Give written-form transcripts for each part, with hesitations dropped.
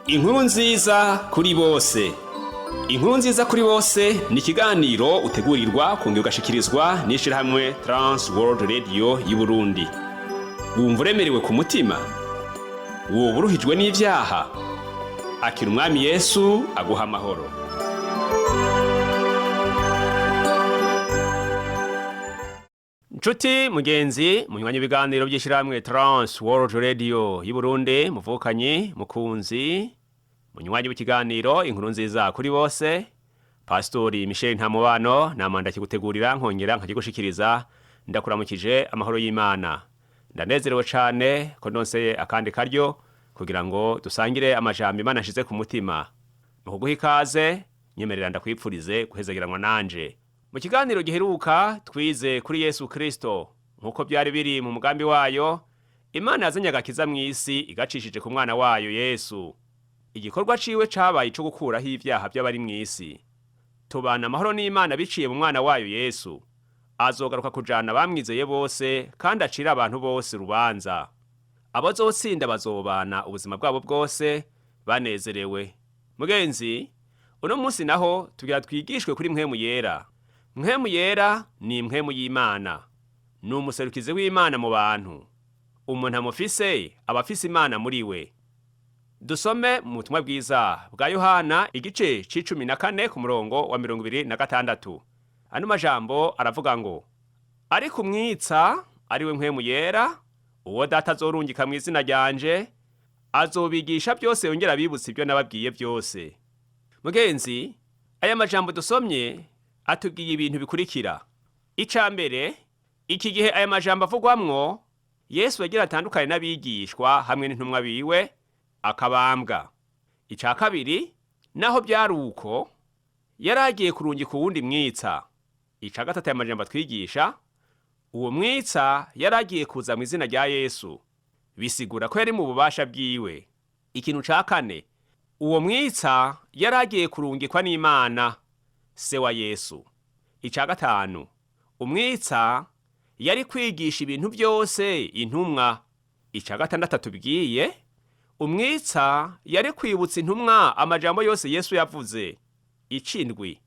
Inkuru nziza kuri bose. Inkuru nziza kuri bose ni ikiganiro utegurirwa kongera ugashikirizwa n'ishirahamwe Trans World Radio y'Uburundi. Wumva uremerewe ku mutima? Woba uruhijwe n'ivyaha? Akira Umwami Yesu aguha amahoro. Nshuti mugenzi munywanyi ibiganiro by'ishirahamwe Trans World Radio y'Uburundi, muvukanyi mukunzi munywanyi w'ikiganiro Inkuru nziza kuri bose, Pastori Michel Ntamubano namanda kigutegurira nkongera nkakigushikiriza. Ndakuramukije amahoro y'Imana. Ndanezerewe cane ko ndonseye akandi karyo kugira ngo dusangire amajambo Imana ashize ku mutima. Mu kuguha ikaze, nyemerera ndakwipfurize guhezagiranwa nanje. Mu kiganiro giheruka twize kuri Yesu Kristo. Nk'uko byari biri mu mugambi wayo, Imana yazanye agakiza mw'isi igacishije ku mwana wayo Yesu. Igikorwa ciwe cabaye ico gukuraho ivyaha by'abari mw'isi. Tubana amahoro n'Imana biciye mu mwana wayo Yesu. Azogaruka kujana abamwizeye bose kandi acire abantu bose urubanza. Abazotsinda bazobana ubuzima bwabo bwose banezerewe. Mugenzi, uno munsi naho tugira twigishwe kuri Mpwemu Yera. Mpwemu Yera ni mpwemu y'Imana, ni umuserukizi w'Imana mu bantu. Umuntu amufise aba afise Imana muri we. Dusome mu butumwa bwiza bwa Yohana igice c'14 ku murongo wa 26. Ano majambo aravuga ngo: "Ariko umwitsa, ari we Mpwemu Yera, uwo Data azorungika mu izina ryanje, azobigisha byose yongera abibutsa ibyo nababwiye byose." Mugenzi, aya majambo dusomye atubwiye ibintu bikurikira. Ica mbere, iki gihe aya majambo avugwamwo, Yesu yagira atandukanye n'abigishwa hamwe n'intumwa biwe, akabambwa. Ica kabiri, naho byari uko, yari agiye kurungika uwundi mwitsa. Ica gatatu, aya majambo atwigisha, uwo mwitsa yari agiye kuza mu izina rya Yesu, bisigura ko yari mu bubasha bwiwe. Ikintu ca kane, uwo mwitsa yari agiye kurungikwa n'Imana se wa Yesu. Ica gatanu, umwitsa yari kwigisha ibintu byose intumwa. Ica gatandatu atubwiye, umwitsa yari kwibutsa intumwa amajambo yose Yesu yavuze. Icindwi,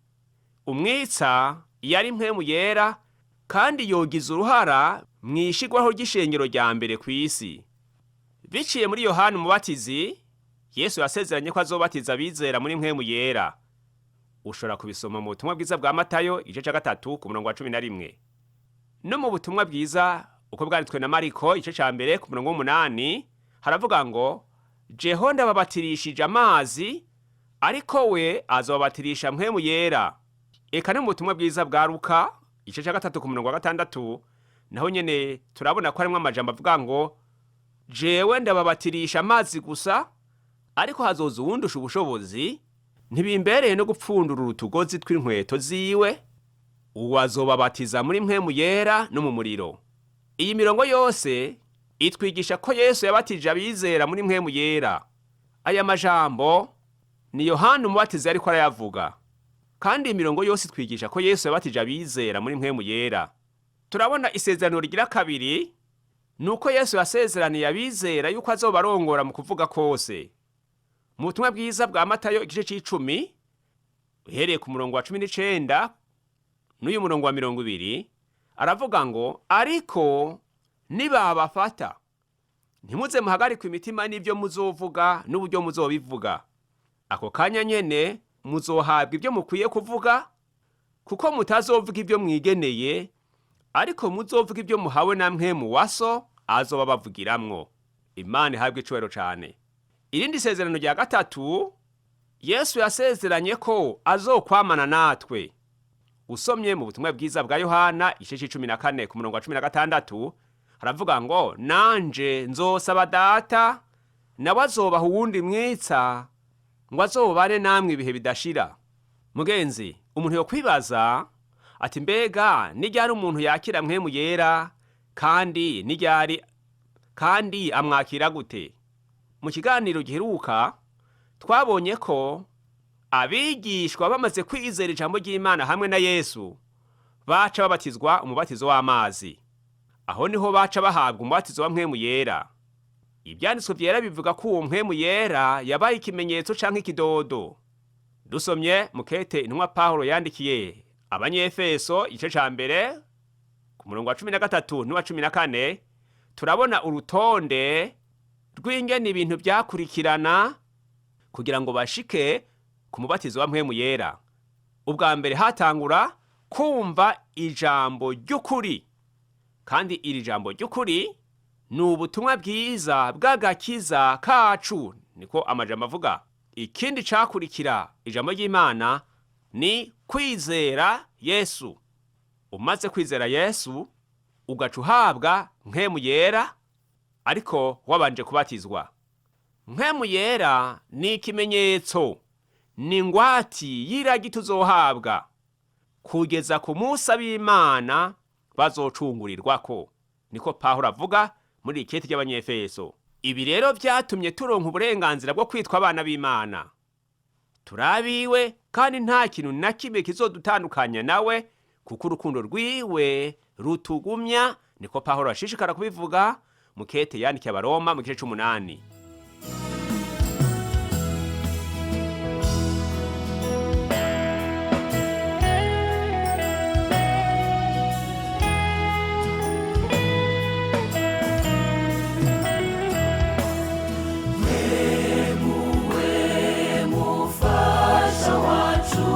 umwitsa yari Mpwemu Yera kandi yogiza uruhara mu ishigwaho ry'ishengero rya mbere ku isi. Biciye muri Yohana Umubatizi, Yesu yasezeranye ko azobatiza abizera muri Mpwemu Yera. Ushobora kubisoma mu butumwa bwiza bwa Matayo igice ca 3 ku murongo wa 11. No mu butumwa bwiza uko bwanditswe na Mariko igice ca 1 ku murongo w'8 haravuga ngo: "Jeho ndababatirishije amazi, ariko we azobabatirisha Mpwemu Yera." Eka no mu butumwa bwiza bwa Luka igice ca 3 ku murongo wa 6 naho nyene turabona ko harimwo amajambo avuga ngo: "Jewe ndababatirisha amazi gusa, ariko hazoza uwundusha ubushobozi, ntibimbereye no gupfundura utugozi tw'inkweto ziwe, uwo azobabatiza muri Mpwemu Yera no mu muriro." Iyi mirongo yose itwigisha ko Yesu yabatije abizera muri Mpwemu Yera. Aya majambo ni Yohana Umubatizi ariko arayavuga. Kandi iyi mirongo yose itwigisha ko Yesu yabatije abizera muri Mpwemu Yera. Turabona isezerano rigira kabiri, nuko Yesu yasezeraniye abizera yuko azobarongora mu kuvuga kose. Mu butumwa bwiza bwa Matayo igice c'10, uhereye ku murongo wa 19 n'uyu murongo wa 20, aravuga ngo: "Ariko nibabafata, ntimuze muhagarikwe imitima n'ibyo muzovuga n'uburyo muzobivuga. Ako kanya nyene muzohabwa ibyo mukwiye kuvuga, kuko mutazovuga ibyo mwigeneye, ariko muzovuga ibyo muhawe na Mpwemu wa So azoba bavugiramwo." Imana ihabwe icubahiro cane. Irindi sezerano rya gatatu, Yesu yasezeranye ko azokwamana natwe. Usomye mu butumwa bwiza bwa Yohana igice c'14 ku murongo wa 16 haravuga ngo: "Nanje nzosaba Data, nawe azobaha uwundi mwitsa ngo azobane namwe ibihe bidashira." Mugenzi, umuntu yokwibaza ati: "Mbega ni ryari umuntu yakira Mpwemu Yera, kandi ni ryari, kandi amwakira gute?" Mu kiganiro giheruka twabonye ko abigishwa bamaze kwizera ijambo ry'Imana hamwe na Yesu, baca babatizwa umubatizo w'amazi. Aho niho baca bahabwa umubatizo wa Mpwemu Yera. Ibyanditswe byera bivuga ko uwo mpwemu yera yabaye ikimenyetso canke ikidodo. Dusomye mukete intumwa Pawulo yandikiye Abanyefeso igice ca mbere ku murongo wa 13 n'uwa 14, turabona urutonde rw'ingene ibintu byakurikirana kugira ngo bashike ku mubatizo wa mpwemu yera. Ubwa mbere hatangura kumva ijambo ry'ukuri, kandi iri jambo ry'ukuri ni ubutumwa bwiza bw'agakiza kacu, niko amajambo avuga. Ikindi cakurikira ijambo ry'Imana ni kwizera Yesu. Umaze kwizera Yesu ugaca uhabwa mpwemu yera, ariko wabanje kubatizwa. Mpwemu yera ni ikimenyetso, ni ingwati y'iragi tuzohabwa kugeza ku munsi ab'Imana bazocungurirwako, niko Pawulo avuga muri ikete ry'Abanyefeso. Ibi rero vyatumye turonka uburenganzira bwo kwitwa abana b'Imana. Turabiwe kandi nta kintu na kimwe kizodutandukanya nawe, kuko urukundo rwiwe rutugumya, niko Pawulo ashishikara kubivuga mu kete yandikiye Abaroma mu gice c'umunani. Mufasha wacu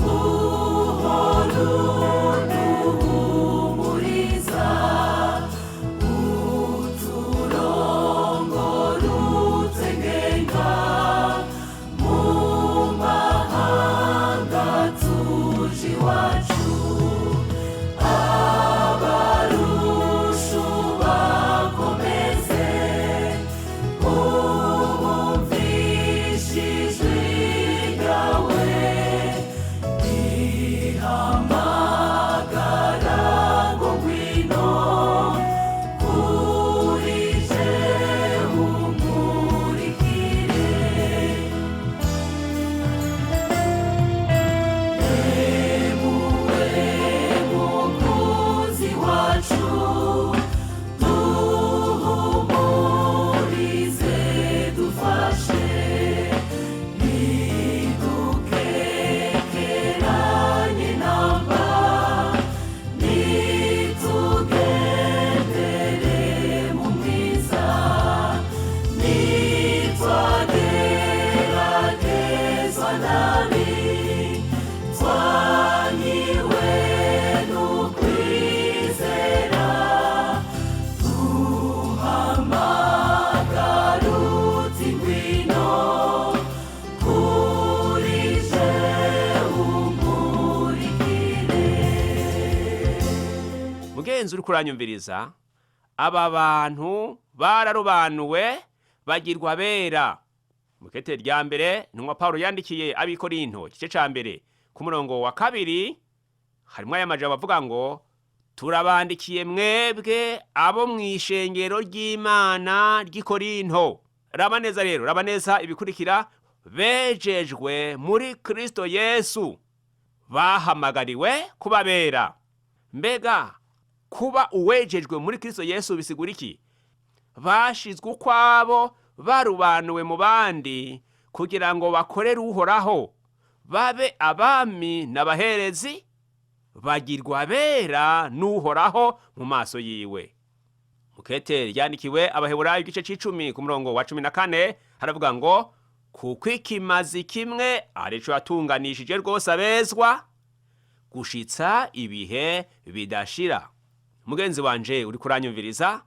uhora uduhumuriza, uturongora utugenga mu mahanga tuje iwacu, abarushu bakomeze ubumvishijwe ryawe rihamagara ngo ngwino kuri jewe umurikire. Mukunzi wacu duhumurize dufashe ntidukekeranye namba nitugendere mu mwiza nitwageragezwa nabi twanyiwe n'ukwizera duhamagara uti ngwino kuri jewe umurikire. Mugenzi uriko uranyumviriza, aba bantu bararobanuwe bagirwa bera. Mukete rya mbere ntumwa Pawulo yandikiye ab'Ikorinto igice ca mbere ku murongo wa 2 harimwo aya majambo avuga ngo: turabandikiye mwebwe abo mw'ishengero ry'Imana ry'i Korinto. Raba neza rero, raba neza ibikurikira: bejejwe muri Kristo Yesu, bahamagariwe kuba bera. Mbega kuba uwejejwe muri Kristo Yesu bisigura iki? Bashizwe ukwabo, barubanuwe mu bandi kugira ngo bakorere Uhoraho, babe abami n'abaherezi, bagirwa bera n'Uhoraho mu maso yiwe. Mukete ryandikiwe Abaheburayo igice c'icumi ku murongo wa 14 haravuga ngo: kuko ikimazi kimwe arico yatunganishije rwose abezwa gushitsa ibihe bidashira. Mugenzi wanje uri kuranyumviriza,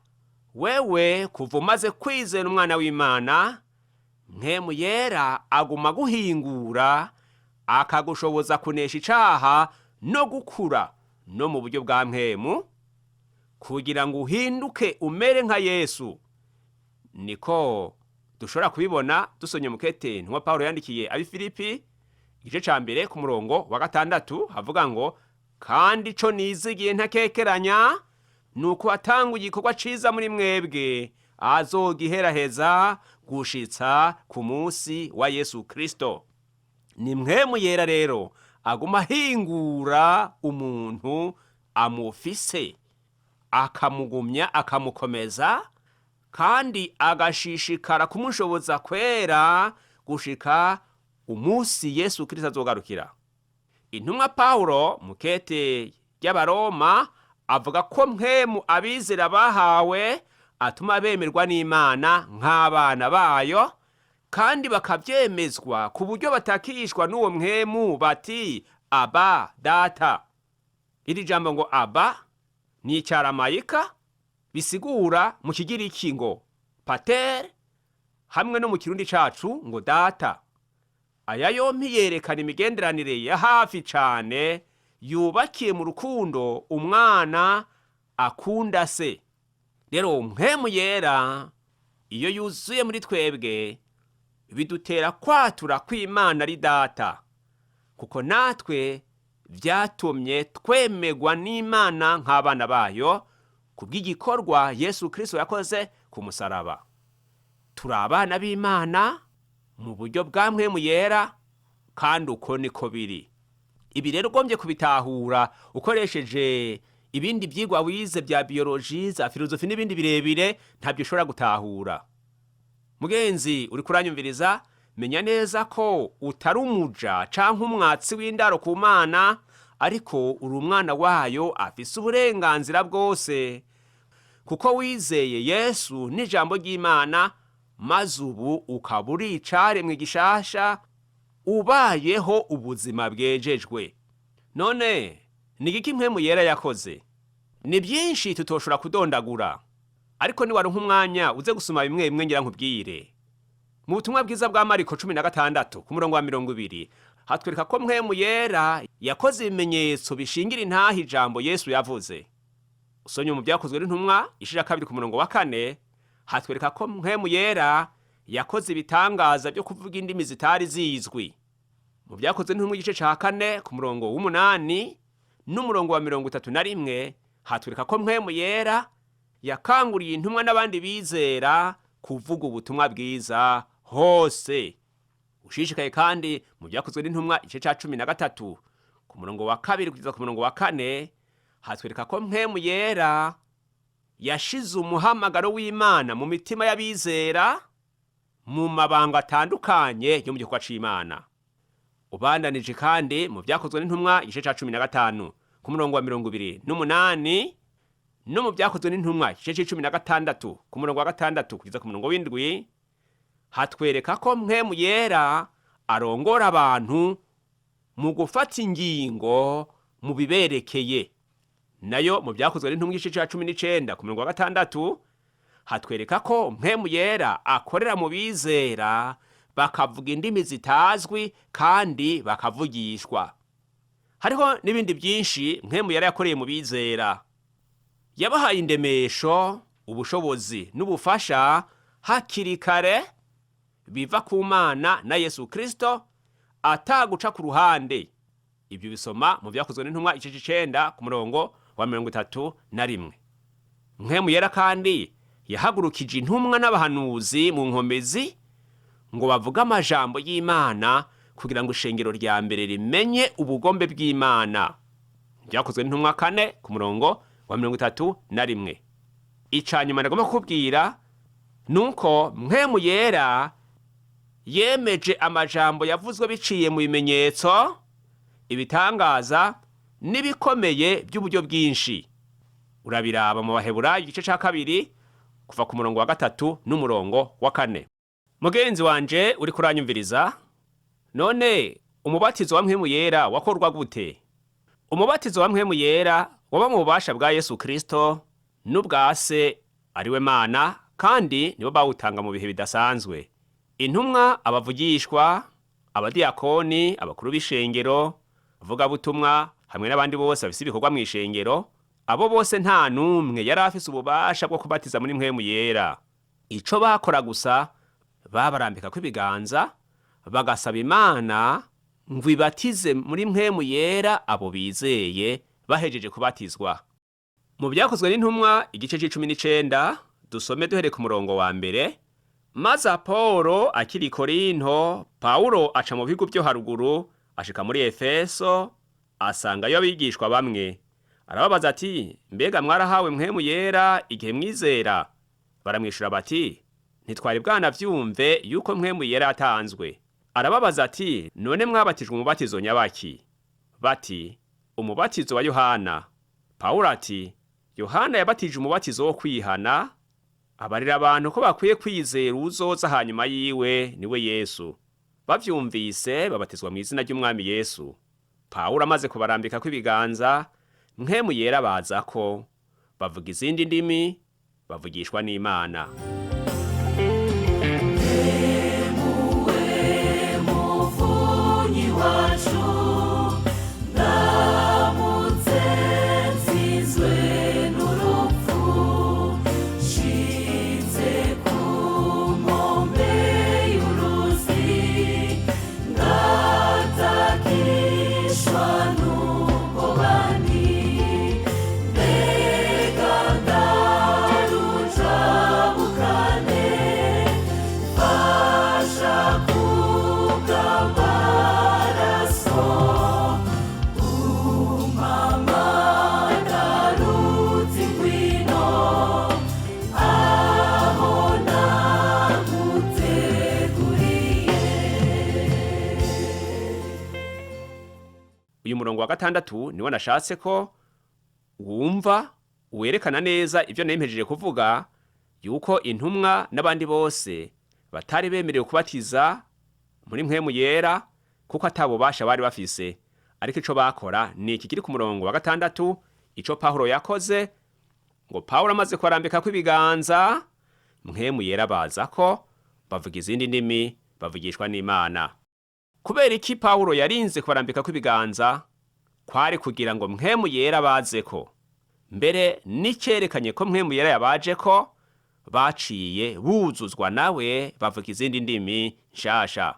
wewe kuva umaze kwizera umwana w'Imana, mpwemu yera aguma guhingura akagushoboza kunesha icaha no gukura no mu buryo bwa mpwemu, kugira ngo uhinduke umere nka Yesu. Niko dushobora kubibona dusomye mukete ntumwa Pawulo yandikiye ab'i Filipi igice ca mbere ku murongo wa 6 havuga ngo: kandi ico nizigiye ntakekeranya ni uko watanguye igikorwa ciza muri mwebwe azogiheraheza gushitsa ku munsi wa Yesu Kristo. Ni mwemu yera rero aguma ahingura umuntu amufise, akamugumya, akamukomeza. Kandi agashishikara kumushoboza kwera gushika umunsi Yesu Kristo azogarukira. Intumwa Pawulo mu kete ry'Abaroma avuga ko mpwemu abizera bahawe atuma bemerwa n'Imana nk'abana bayo, kandi bakabyemezwa ku buryo batakishwa n'uwo mpwemu bati: "Aba, Data." Iri jambo ngo "aba" ni icyaramayika, bisigura mu Kigiriki ngo "pater", hamwe no mu Kirundi cacu ngo "data". Aya yompi yerekana imigenderanire ya hafi cane yubakiye mu rukundo umwana akunda se. Rero mpwemu yera iyo yuzuye muri twebwe bidutera kwatura kw'Imana ari Data, kuko natwe vyatumye twemegwa n'Imana nk'abana bayo kubw'igikorwa Yesu Kristo yakoze ku musaraba. Turi abana b'Imana mu buryo bwa mpwemu yera, kandi uko niko biri. Ibi rero ugombye kubitahura ukoresheje ibindi byigwa wize bya biyoloji, za filozofi n'ibindi birebire, ntabyo ushobora gutahura. Mugenzi uri kuranyumviriza, menya neza ko utari umuja canke umwatsi w'indaro ku Mana, ariko uri umwana wayo afise uburenganzira bwose, kuko wizeye Yesu n'ijambo ry'Imana, maze ubu ukaba uri icaremwe gishasha, ubayeho ubuzima bwejejwe. None ni igiki mpwemu yera yakoze? Ni byinshi tutoshobora kudondagura, ariko niwaronka umwanya uze gusoma bimwe bimwe ngira nkubwire. Mu butumwa bwiza bwa Mariko 16 ku murongo wa 20 hatwereka ko mpwemu yera yakoze ibimenyetso bishingira intaha ijambo Yesu yavuze. Usomye mu Byakozwe n'Intumwa ishira 2 ku murongo wa 4, hatwereka ko mpwemu yera yakoze ibitangaza byo kuvuga indimi zitari zizwi. Mu Byakozwe n'Intumwa igice ca 4 ku murongo w'8 n'umurongo wa 31, hatwereka ko mpwemu yera yakanguriye intumwa n'abandi bizera kuvuga ubutumwa bwiza hose. Ushishikaye kandi mu Byakozwe n'Intumwa igice ca 13 ku murongo wa 2 kugeza ku murongo wa 4, hatwereka ko mpwemu yera yashize umuhamagaro w'Imana mu mitima y'abizera mu mabanga atandukanye yo mu gikorwa c'Imana. Ubandanije kandi mu Byakozwe n'Intumwa igice ca 15 ku murongo wa 28, no mu Byakozwe n'Intumwa igice c'16 ku murongo wa 6 kugeza ku murongo w'7, hatwereka ko mpwemu yera arongora abantu mu gufata ingingo mu biberekeye. Nayo mu Byakozwe n'Intumwa igice ca 19 ku murongo wa 6, hatwereka ko mpwemu yera akorera mu bizera, bakavuga indimi zitazwi kandi bakavugishwa. Hariho n'ibindi byinshi mpwemu yera yakoreye mu bizera. Yabahaye indemesho, ubushobozi n'ubufasha hakiri kare biva ku Mana na Yesu Kristo ataguca ku ruhande. Ibyo bisoma mu Byakozwe n'Intumwa igice c'9 ku murongo wa 31. Mpwemu yera kandi yahagurukije intumwa n'abahanuzi mu nkomezi ngo bavuge amajambo y'Imana, kugira ngo ishengero rya mbere rimenye ubugombe bw'Imana. Byakozwe n'Intumwa 4 ku murongo wa 31. Ica nyuma nagomba kukubwira nuko mpwemu yera yemeje amajambo yavuzwe biciye mu bimenyetso, ibitangaza n'ibikomeye by'uburyo bwinshi. Urabiraba mu Baheburayo igice ca 2 kuva ku murongo wa 3 n'umurongo wa 4. Mugenzi wanje uri kuranyumviriza, none umubatizo wa mpwemu yera wakorwa gute? Umubatizo wa mpwemu yera waba mu bubasha bwa Yesu Kristo n'ubwa Se ariwe Mana, kandi nibo bawutanga mu bihe bidasanzwe. Intumwa, abavugishwa, abadiyakoni, abakuru b'ishengero, abavugabutumwa hamwe n'abandi bose bafise ibikorwa mu ishengero, abo bose nta n'umwe yari afise ububasha bwo kubatiza muri mpwemu yera. Ico bakora gusa, babarambikako ibiganza, bagasaba Imana ngo ibatize muri mpwemu yera abo bizeye bahejeje kubatizwa. Mu Byakozwe n'Intumwa igice c'19, dusome duhereye ku murongo wa 1. Maze Apolo akiri i Korinto, Pawulo aca mu bihugu byo haruguru ashika muri Efeso, asangayo abigishwa bamwe. Arababaza ati: "Mbega mwarahawe mpwemu yera igihe mwizera?" Baramwishura bati: "Ntitwari bwanavyumve yuko Mpwemu Yera yatanzwe." Arababaza ati: "None mwabatijwe umubatizo nyabaki?" Bati: "Umubatizo wa Yohana." Pawulo ati: "Yohana yabatije umubatizo wo kwihana, abarira abantu ko bakwiye kwizera uwuzoza hanyuma yiwe, niwe Yesu." Bavyumvise babatizwa mu izina ry'Umwami Yesu. Pawulo amaze kubarambikako ibiganza, Mpwemu Yera bazako, bavuga izindi ndimi, bavugishwa n'Imana. Muvunyi wacu, ndamutse nsizwe n'urupfu, nshitse ku nkombe y'uruzi, ngatakishwa n'ubwobani, mbega ndarujabukane, mfasha kubw'amaraso, umpamagara uti ngwino, aho naguteguriye. Uyu murongo wa gatandatu niwo nashatse ko wumva werekana neza ibyo nempejeje kuvuga, yuko intumwa n'abandi bose batari bemerewe kubatiza muri Mpwemu Yera kuko atabubasha bari bafise. Ariko ico bakora ni iki kiri ku murongo wa gatandatu, ico Pawulo yakoze, ngo Pawulo amaze kubarambikako ibiganza, Mpwemu Yera bazako, bavuga izindi ndimi, bavugishwa n'Imana. Kubera iki Pawulo yarinze kubarambikako ibiganza? Kwari kugira ngo Mpwemu Yera bazeko. Mbere n'icerekanye ko Mpwemu Yera yabajeko, baciye buzuzwa nawe, bavuga izindi ndimi nshasha.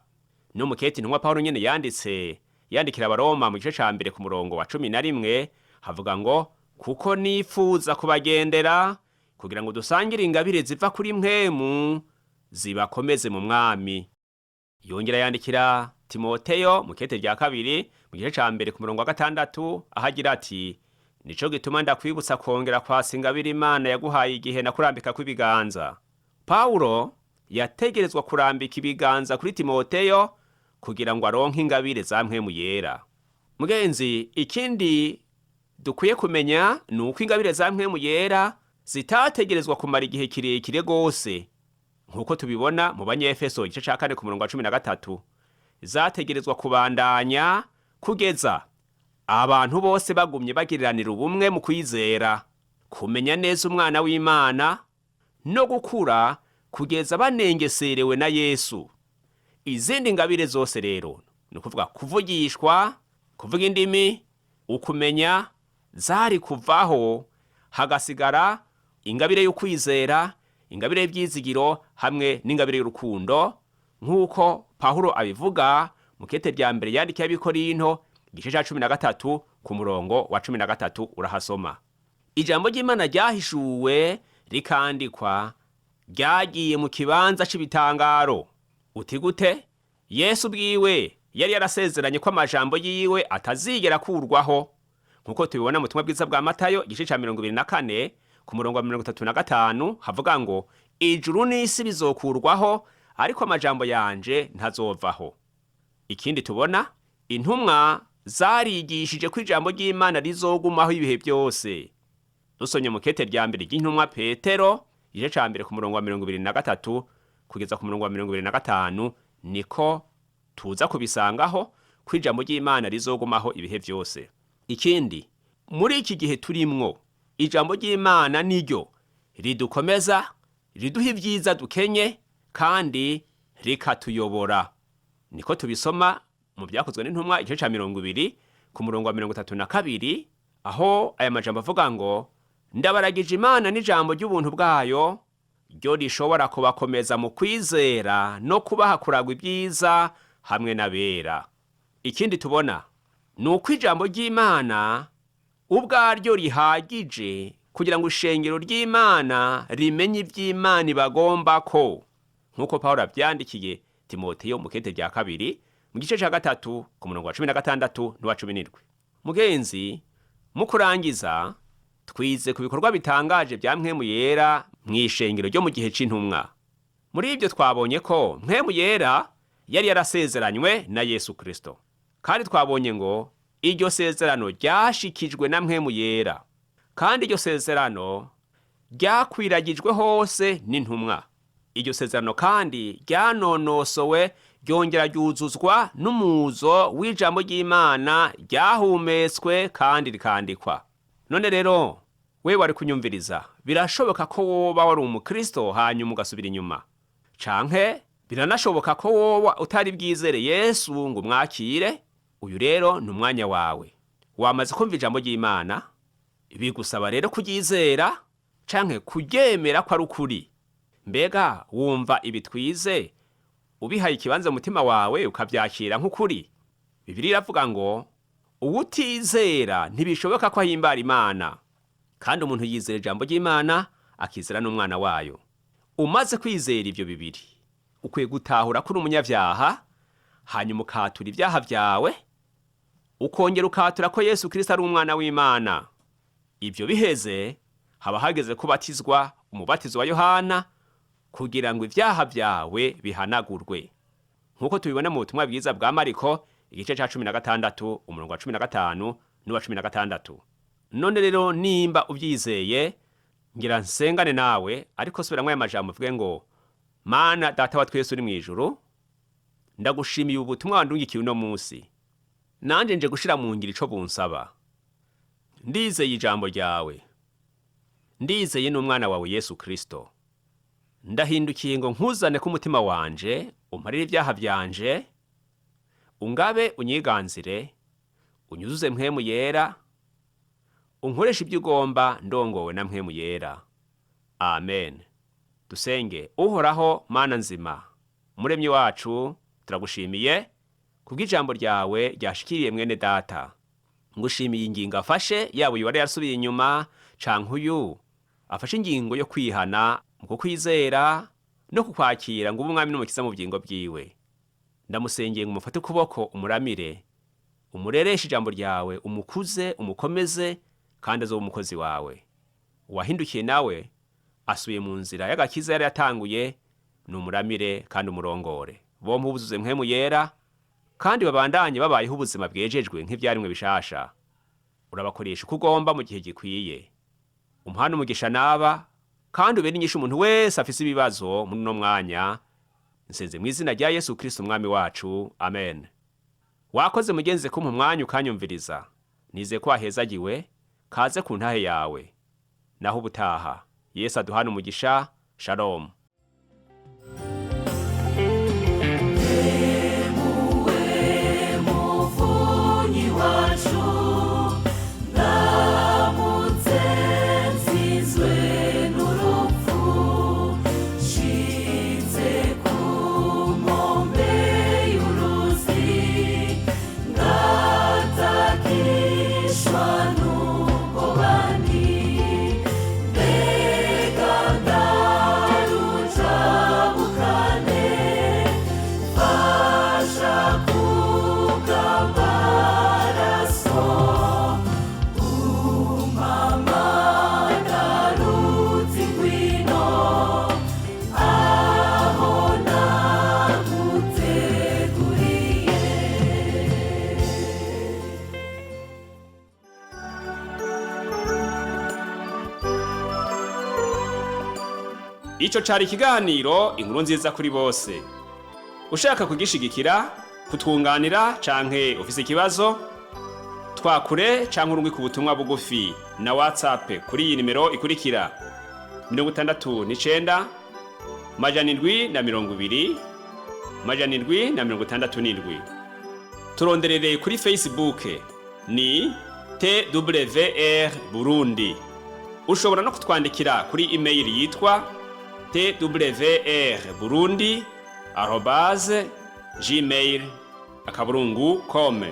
N'umukete intumwa Pawulo nyene yanditse yandikira Abaroma mu gice ca mbere ku murongo wa 11 havuga ngo: "Kuko nifuza kubagendera kugira ngo dusangire ingabire ziva kuri Mpwemu zibakomeze mu Mwami." Yongera yandikira Timoteyo mu kete rya kabiri mu gice ca mbere ku murongo wa gatandatu, aho agira ati: "Nico gituma ndakwibutsa kongera kwasa ingabire Imana yaguhaye igihe nakurambikako ibiganza." Pawulo yategerezwa kurambika ibiganza kuri Timoteyo kugira ngo aronke ingabire za Mpwemu Yera. Mugenzi, ikindi dukwiye kumenya ni uko ingabire za Mpwemu Yera zitategerezwa kumara igihe kirekire gose, nk'uko tubibona mu Banyefeso igice ca 4 ku murongo wa 13. Zategerezwa kubandanya kugeza abantu bose bagumye bagiriranira ubumwe mu kwizera, kumenya neza Umwana w'Imana no gukura kugeza banengeserewe na Yesu. Izindi ngabire zose rero, ni ukuvuga kuvugishwa, kuvuga indimi, ukumenya, zari kuvaho hagasigara ingabire y'ukwizera, ingabire y'ibyizigiro hamwe n'ingabire y'urukundo, nk'uko Pawulo abivuga mu kete rya mbere yandikiye Abikorinto igice ca 13 ku murongo wa 13, urahasoma. Ijambo ry'Imana ryahishuwe rikandikwa ryagiye mu kibanza c'ibitangaro. Uti gute? Yesu bwiwe yari yarasezeranye ko amajambo yiwe atazigera akurwaho, nk'uko tubibona mu butumwa bwiza bwa Matayo igice ca 24 ku murongo wa 35, havuga ngo: "Ijuru n'isi bizokurwaho, ariko amajambo yanje ntazovaho." Ikindi tubona, intumwa zarigishije ko ijambo ry'Imana rizogumaho ibihe byose. Dusomye mu kete rya mbere ry'intumwa Petero igice ca mbere ku murongo wa 23 kugeza ku murongo wa 25, niko tuza kubisangaho ko ijambo ry'Imana rizogumaho ibihe byose. Ikindi, muri iki gihe turimwo, ijambo ry'Imana niryo ridukomeza, riduha ibyiza dukenye kandi rikatuyobora. Niko tubisoma mu Byakozwe n'Intumwa igice ca 20 ku murongo wa 32, aho aya majambo avuga ngo: "Ndabaragije Imana n'ijambo ry'ubuntu bwayo, ryo rishobora kubakomeza mu kwizera no kubaha kuragwa ibyiza hamwe n'abera." Ikindi tubona ni uko ijambo ry'Imana ubwaryo rihagije kugira ngo ishengero ry'Imana rimenye iby'Imana ibagomba ko, nk'uko Pawulo abyandikiye Timoteyo mu kete rya kabiri mu gice cya gatatu ku murongo wa 16 n'uwa 17. Mugenzi, mu kurangiza, twize ku bikorwa bitangaje bya Mpwemu Yera. mu ishengero ryo mu gihe c'intumwa. Muri ibyo twabonye ko Mpwemu Yera yari yarasezeranywe na Yesu Kristo, kandi twabonye ngo iryo sezerano ryashikijwe na Mpwemu Yera, kandi iryo sezerano ryakwiragijwe hose n'intumwa. Iryo sezerano kandi ryanonosowe ryongera ryuzuzwa n'umuzo w'ijambo ry'Imana ryahumetswe kandi rikandikwa. None rero we wari kunyumviriza, birashoboka ko woba wari umukristo hanyuma ugasubira inyuma, canke biranashoboka ko woba utari bwizere Yesu ngo umwakire. Uyu rero ni umwanya wawe. Wamaze kumva ijambo ry'Imana, bigusaba rero kuryizera canke kuryemera ko ari ukuri. Mbega wumva ibi twize ubihaye ikibanza mu mutima wawe, ukabyakira nk'ukuri? Bibiliya iravuga ngo uwutizera ntibishoboka ko ahimbara Imana. Kandi umuntu yizera ijambo ry'Imana akizera n'umwana wayo. Umaze kwizera ibyo bibiri, ukwiye gutahura ko uri umunyabyaha, hanyuma ukatura ibyaha byawe, ukongera ukatura ko Yesu Kristo ari umwana w'Imana. Ibyo biheze, haba hageze kubatizwa umubatizo wa Yohana kugira ngo ibyaha byawe bihanagurwe, nk'uko tubibona mu butumwa bwiza bwa Mariko igice cya 16 umurongo wa 15 n'uwa 16. None rero nimba ubyizeye, ngira nsengane nawe, ariko subiramwo aya majambo uvuge ngo: Mana Data wa twese uri mu ijuru, ndagushimiye ubutumwa wandungikiye uno munsi. Nanje nje gushira mu ngiro ico bunsaba. Ndizeye ijambo ryawe, ndizeye n'umwana wawe Yesu Kristo. Ndahindukiye ngo nkuzane ko umutima wanje, umparire ibyaha byanje, ungabe unyiganzire, unyuzuze Mpwemu Yera, unkoreshe ibyo ugomba ndongowe na Mpwemu Yera. Amen. Dusenge. Uhoraho Mana nzima, Muremyi wacu, turagushimiye kubw'ijambo ryawe ryashikiriye mwene data. Ngushimiye ingingo afashe, yaba uyu wari yarasubiye inyuma canke uyu afashe ingingo yo kwihana mu kukwizera no kukwakira ngo ube umwami n'umukiza mu bugingo bwiwe. Ndamusengeye ngo umufate ukuboko, umuramire, umurereshe ijambo ryawe, umukuze, umukomeze, kandi azobe umukozi wawe. Uwahindukiye nawe asubiye mu nzira y'agakiza yari yatanguye, ni umuramire kandi umurongore. Bompe ubuzuze Mpwemu Yera, kandi babandanye babayeho ubuzima bwejejwe nk'ibyarimwe bishasha. Urabakoresha uko ugomba mu gihe gikwiye. Umuhana umugisha naba, kandi ubere inyishu umuntu wese afise ibibazo muri uno mwanya. Nsenze mu izina rya Yesu Kristo umwami wacu, amen. Wakoze mugenzi kumpa umwanya ukanyumviriza. Nizeye ko wahezagiwe. Kaze ku ntahe yawe. Naho ubutaha, Yesu aduhana umugisha. Shalom. Muvunyi wacu, ndamutse nsinzwe n'urupfu, nshitse ku nkombe y'uruzi, ngatakishwa n'ubwobani, mbega ndarujabukane, fasha kubw'amaraso, umamagara uti ngwino, aho naguteguriye. Ico cari ikiganiro Inkuru Nziza kuri Bose. Ushaka kugishigikira, kutwunganira canke ufise ikibazo, twakure canke urungike ubutumwa bugufi na WhatsApp kuri iyi nimero ikurikira: 69 720 767. Turonderere kuri Facebook ni TWR Burundi. Ushobora no kutwandikira kuri email yitwa twrburundi@gmail.com.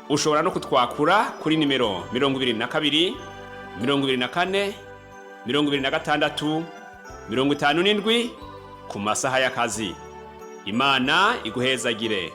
Ushobora no kutwakura kuri nimero 22 24 26 57 ku masaha y'akazi. Imana iguhezagire.